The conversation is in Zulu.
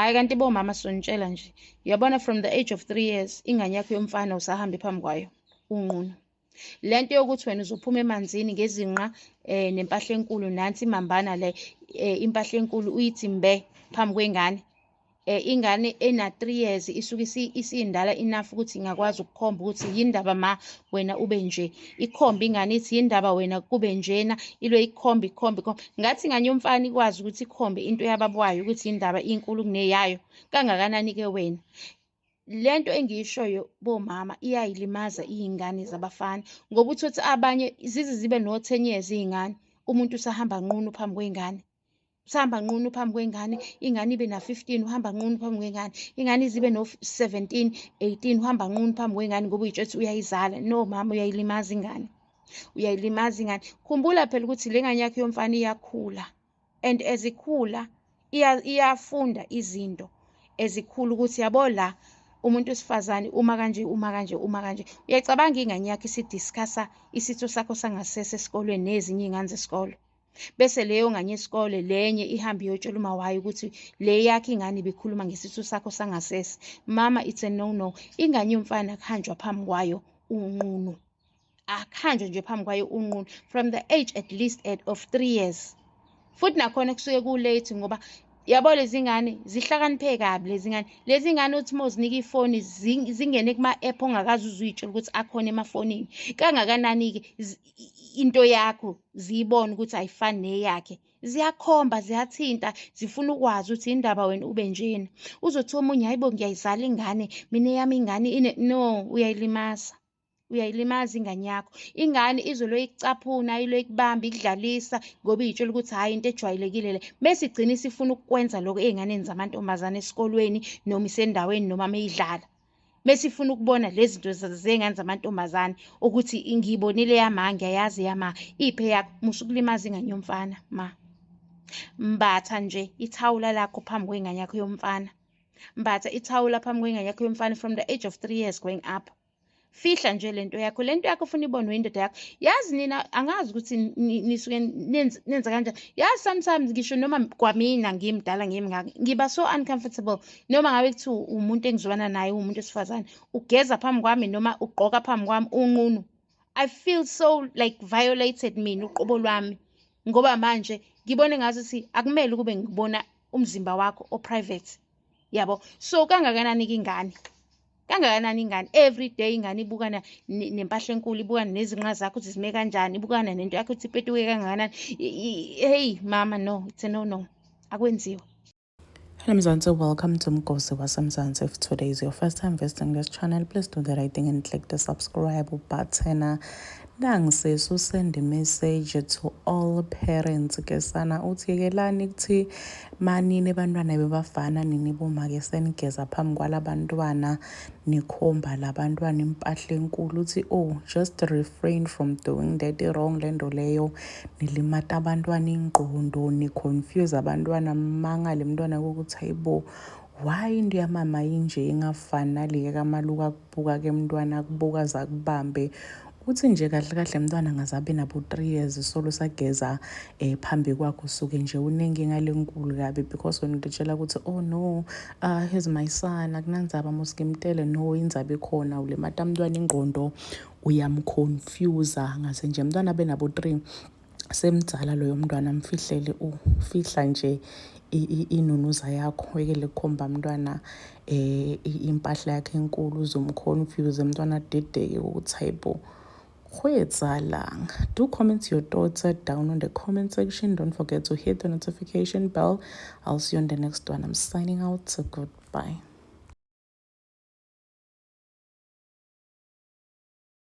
Hhayi, kanti bomama sizonitshela nje, uyabona, from the age of 3 years ingane yakho yomfana usahambe phambi kwayo unqunu. Le nto yokuthi wena uzophuma emanzini ngezinqa nempahla enkulu, nansi imambana le, impahla enkulu uyithi mbe phambi kwengane, ingane ena 3 years isuke isindala enough ukuthi ingakwazi ukukhomba ukuthi yindaba ma wena ube nje. Ikhombe ingane ithi, "Yindaba wena kube njena?" Ilo ikhombe, ikhombe, ikhombe ngathi ingane yomfana ikwazi ukuthi ikhombe into yababa wayo ukuthi yindaba inkulu kuneyayo. Kangakanani-ke wena? Lento engiyishoyo, bomama, iyayilimaza iy'ngane zabafana, ngoba utholukuthi abanye zize zibe no-10 years iy'ngane, umuntu usahamba nqunu phambi kwey'ngane, usahamba nqunu phambi kwengane. Ingane ibe na-15, uhamba nqunu phambi kwengane. Ingane izibe no-17, 18, uhamba nqunu phambi kwengane ngoba uy'tshela ukuthi uyayizala. No mama, uyayilimaza ingane, uyayilimaza ingane. Khumbula phela ukuthi le ngane yakho yomfana iyakhula, and as ikhula iyafunda izinto ezikhulu ukuthi yabo la umuntu wesifazane uma kanje, uma kanje, uma kanje. Uyacabanga ingane yakho isi-discussa isitho sakho sangasese esikolweni nezinye iy'ngane zesikole, bese leyo ngane yesikole lenye ihambe iyotshela uma wayo ukuthi le yakho ingane ibikhuluma ngesitho sakho sangasese. Mama, it's a no no. Ingane yomfana kuhanjwa phambi kwayo unqunu, akuhanjwa nje phambi kwayo unqunu from the age at least of 3 years. Futhi nakhona kusuke ku-late, ngoba yabo lezi ngane zihlakaniphe kabi. Lezi ngane, lezi ngane uthi uma uzinika ifoni, zingene kuma-app ongakaze uze uy'tshele ukuthi akhona emafonini. Kangakanani-ke into yakho ziyibone ukuthi ayifani neyakhe? Ziyakhomba, ziyathinta, zifuna ukwazi ukuthi indaba wena ube njena. Uzothi omunye, "Hayi bo, ngiyayizala ingane mina, eyami ingane ine." No, uyayilimaza, uyayilimaza ingane yakho. Ingane izolo ikucaphuna, ilo ikubamba, ikudlalisa ngoba iy'tshela ukuthi hhayi, into ejwayelekile le, bese igcina isifuna ukukwenza lokho ey'nganeni zamantombazane esikolweni noma isendaweni noma meyidlala, bese ifuna ukubona lezi zinto zey'ngane zamantombazane ukuthi ngiyibonile yama, ngiyayazi yama, iphi eyakho? Musa ukulimaza ingane yomfana. Ma, mbatha nje ithawula lakho phambi kwengane yakho yomfana. Mbatha ithawula phambi kwengane yakho yomfana from the age of 3 years going up. Fihla nje lento yakho, lento yakho ufuna ibonwe indoda yakho. Yazi nina, angazi ukuthi nisuke nenza kanjani. Yazi, sometimes ngisho noma kwamina ngimdala, ngimngaka, ngiba so uncomfortable noma ngabe kuthiwa umuntu engizwana naye umuntu wesifazane ugeza phambi kwami noma ugqoka phambi kwami unqunu. I feel so like violated mina uqobo lwami, ngoba manje ngibone ngazuthi akumele ukube ngibona umzimba wakho o-private, yabo. So kangakanani-ke ingane? Kangakanani ingane? Every day ingane ibukana nempahla enkulu, ibukana nezinqa zakho ukuthi zime kanjani, ibukana nento yakho ukuthi ipetuke kangakanani. Hey mama, no, it's a no no, akwenziwa. Hello Mzansi, welcome to Mgosi waseMzansi. If today is your first time visiting this channel, please do the right thing and click the subscribe button. Nangisesi usend message to all parents ke sana, uthi yekelani kuthi manini abantwana bebafana, nini bomake senigeza phambi kwalabantwana, nikhomba labantwana impahla enkulu. Uthi oh, just refrain from doing that. I-wrong lento leyo, nilimata abantwana ingqondo, ni-confuse abantwana. Mangale mntwana kokuthi hayibo, why into yamama inje ingafani nale kamaluka? Kubuka-ke mntwana, kubuka zakubambe. Uthi nje kahle kahle mntwana ngaze nabo 3 years solo sageza phambi kwakho, usuke nje unenkinga lenkulu kabi, because wena utitshela ukuthi oh no, he's my son, akunandzaba mos ngimtele. No, indzaba ikhona, ulimata mntwana ingqondo, uyamconfusa. Ngase nje mntwana abe nabo 3, semdzala loyo mntwana, mfihlele, ufihla nje inunuza yakho, wekele kukhomba mntwana impahla yakhe enkulu, uzomconfuse mntwana, adideke ukuthi hayibo, go. Do comment your thoughts down on the comment section. Don't forget to hit the notification bell. I'll see you on the next one. I'm signing out, so goodbye.